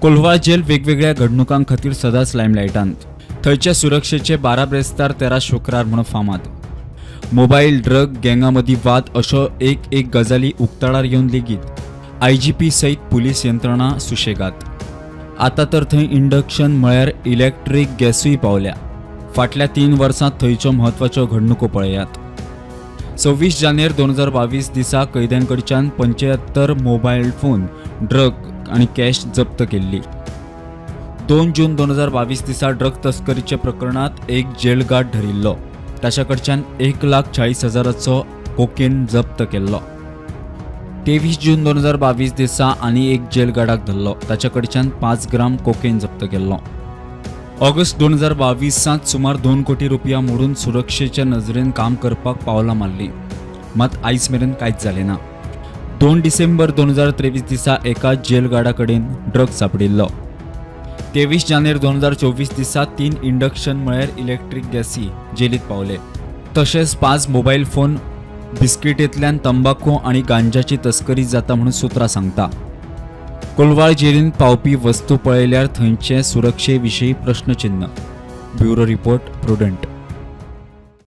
Colvale gel वेगवेगळ्या घडणुकां खातीर सदांच लायमलायटांत. थंयच्या सुरक्षेचे 12 ब्रेस्तार 13 शुक्रार म्हणून फामाद. मोबायल ड्रग गँगा मदीं वाद अशो एक एक गजाली उक्ताडार येवन लेगीत IGP सयत पुलीस यंत्रणा सुशेगात. आतां तर थंय इंडक्शन म्हळ्यार इलेक्ट्रीक गॅसूय पावल्या. फाटल्या 3 वर्सांत थंयच्यो म्हत्वाच्यो घडणुको पळयात. 26 जानेर 2022 दिसा कैद्यांकडच्यान 75 मोबायल फोन, ड्रग आनी कॅश जप्त केल्ली. 2 जून 2022 दिसा ड्रग तस्करीच्या प्रकरणात एक जेल गार्ड धरिल्लो. ताच्या कडच्यान 1,40,000चो कोकेन जप्त केल्लो. 23 जून 2022 दिसा आनी एक जेल गार्डाक धरलो. ताच्या कडच्यान 5 ग्राम कोकेन जप्त केल्लो. ऑगस्ट 2022 सुमार 2 कोटी रुपया मोडून सुरक्षेच्या नजरेन काम करपाक पावलां मारली, मात आयज मेरेन कांयच जालें ना. 2 डिसेंबर 2023 दिसा एका जेल गार्डा कडेन ड्रग सापडिल्लो. 23 जानेर 2024 दिसा 3 इंडक्शन म्हळ्यार इलेक्ट्रीक गॅसी जेलीत पावले. तशेंच 5 मोबायल फोन, बिस्किटेंतल्यान तंबाखू आनी गांजाची तस्करी जाता म्हणून सुत्रां सांगता. कोलवाळ जेलीन पावपी वस्तू पळयल्यार थंयचे सुरक्षे विशीं प्रश्नचिन्ह. Bureau report, Prudent.